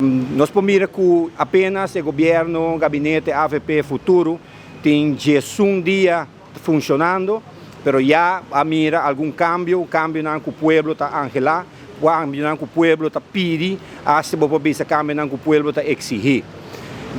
Nos por mira ku apenas e gobierno, gabinete avp Futuro tin 11 dia funshonando, pero ya a mira algun kambio, kambionan ku pueblo ta anhelá, kambionan ku pueblo ta pidi, asta bo por bisa kambionan ku pueblo ta eksihí.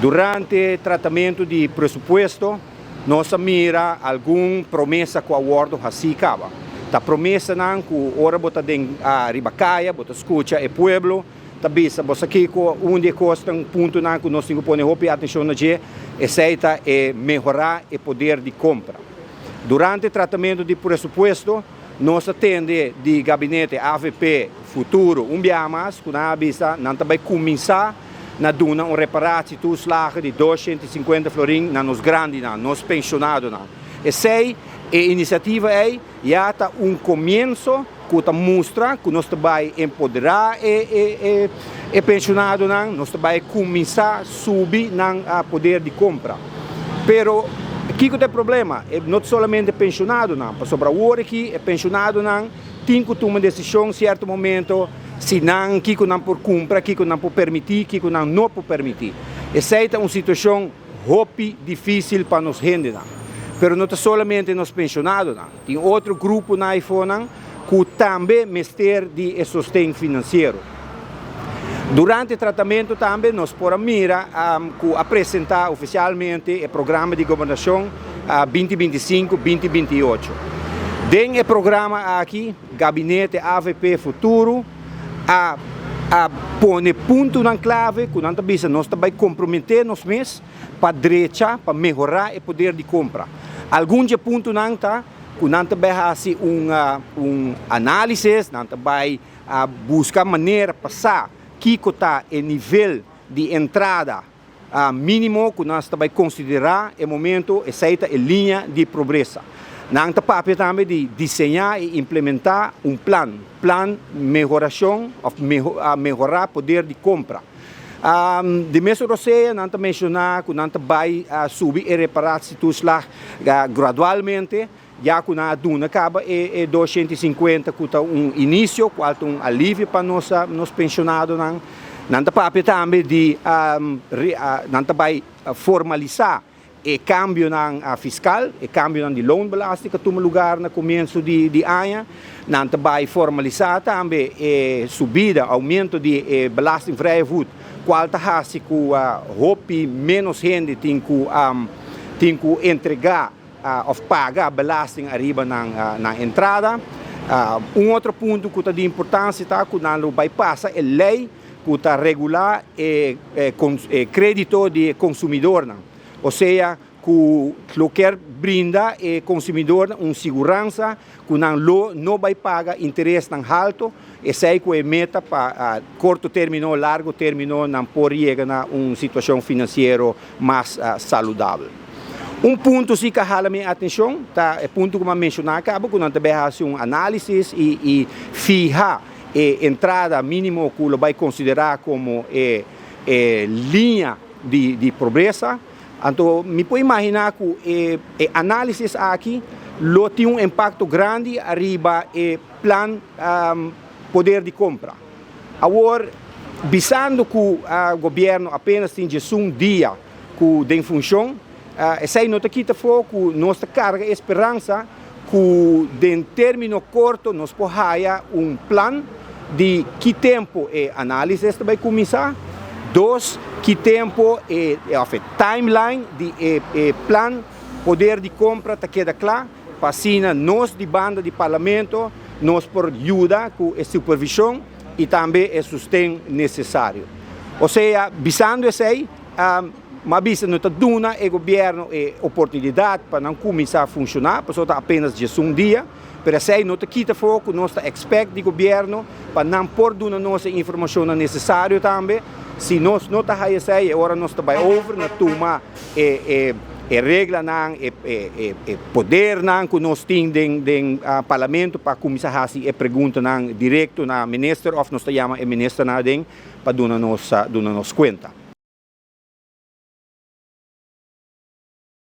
Durante tratamentu di presupuesto nos a mira algun promesa ku a wòrdu hasí kaba. Ta promesanan ku ora bo ta den riba kaya bo ta skucha e pueblo ta bisa bo sa kiko un di e kosnan, puntonan ku nos tin ku pone hopi atenshon na dje, esei ta e mehorá e poder di kompra. Durante tratamentu di presupuesto nos a tende di gabinete avp Futuro un biaha mas ku nan a bisa nan ta bai kuminsá na duna un reparatietoeslag di 250 florin na nos grandinan, nos penshonadonan. Esei, e inisiativa ei ya ta un komienso ku ta mustra ku nos ta bai empoderá e e penshonadonan, nos ta bai kuminsá subi nan poder di kompra. Pero kiko ta e problema? No ta solamente penshonadonan, pasobra awor aki e penshonadonan tin ku tuma desishon sierto momento si nan kiko nan por kumpra, kiko nan por permití, kiko nan no por permití. Esei ta un situashon hopi difísil pa nos hendenan. Pero no ta solamente nos penshonadonan, tin otro gruponan eifonan ku tambe mester di e sosten finansiero. Durante tratamentu tambe nos por a mira ku a presentá ofisialmente e programa di gobernashon 2025, 2028. Den e programa aki Gabinete avp Futuro a a pone puntonan klave ku nan ta bisa nos ta bai komprometé nos mes pa drecha, pa mehorá e poder di kompra. Algun dje puntonan ta ku nan ta bai hasi un un análisis, nan ta bai a buska manera pa sa kiko ta e nivel di entrada mínimo ku nos ta bai konsiderá e momento, esei ta e liña di pobresa. Nan ta papia tambe di diseñá i implementá un plan, plan mehorashon òf mehorá poder di kompra. Di mesun rosea nan ta menshoná ku nan ta bai subi e reparatietoeslag gradualmente. Ya ku nan a duna kaba e 250 ku ta un inisio, kual ta un alivio pa nos nos penshonadonan. Nan ta papia tambe di nan ta bai formalisá e kambionan fiskal, e kambionan di loonbelasting ku a tuma lugar na komienso di aña. Nan ta bai formalisá tambe e subida, oumento di e belastingvrije voet, kual ta hasi ku hopi ménos hende tin ku tin ku entregá òf paga belasting ariba nan entrada. Un otro punto ku ta di importansia ta ku nan lo bai pasa e lei ku ta regulá e krédito di e konsumidornan. Osea ku lo kier brinda e konsumidornan un siguransa ku nan lo no bai paga interesnan halto, esei ku e meta pa korto término, largo término nan por yega na un situashon finansiero mas saludabel. Un punto si ka hala mi atenshon ta e punto ku mi a menshoná kaba ku nan ta bai hasi un análisis i i fiha e entrada mínimo ku lo bai konsiderá komo e e liña di di pobresa. Anto mi por imaginá ku e e análisis aki lo tin un impakto grandi ariba e plan poder di kompra. Awor, bisando ku gobièrnu apenas tin 11 dia ku den funshon, esei no ta kita afó ku nos ta karga e speransa ku den término korto nos por haya un plan di ki tempu e análisis ta bai kuminsá, dos, ki tempu e òf e timeline di e plan poder di kompra ta keda kla. Pa asina nos di banda di Parlamento nos por yuda ku e supervishon i tambe e sosten nesesario. Osea, bisando esei, m'a bisa no ta duna e gobièrnu e oportunidat pa nan kuminsá funshoná, pasobra ta apenas 11 dia, pero esei no ta kita afó ku nos ta ekspèkt di gobièrnu pa nan por duna nos e informashonnan nesesario tambe. Si nos no ta haya esei, e ora nos ta bai over na tuma e reglanan, e podernan ku nos tin den parlamento pa kuminsá hasi e preguntanan direkto na minister òf nos ta yama e ministernan aden pa duna nos duna nos kuenta.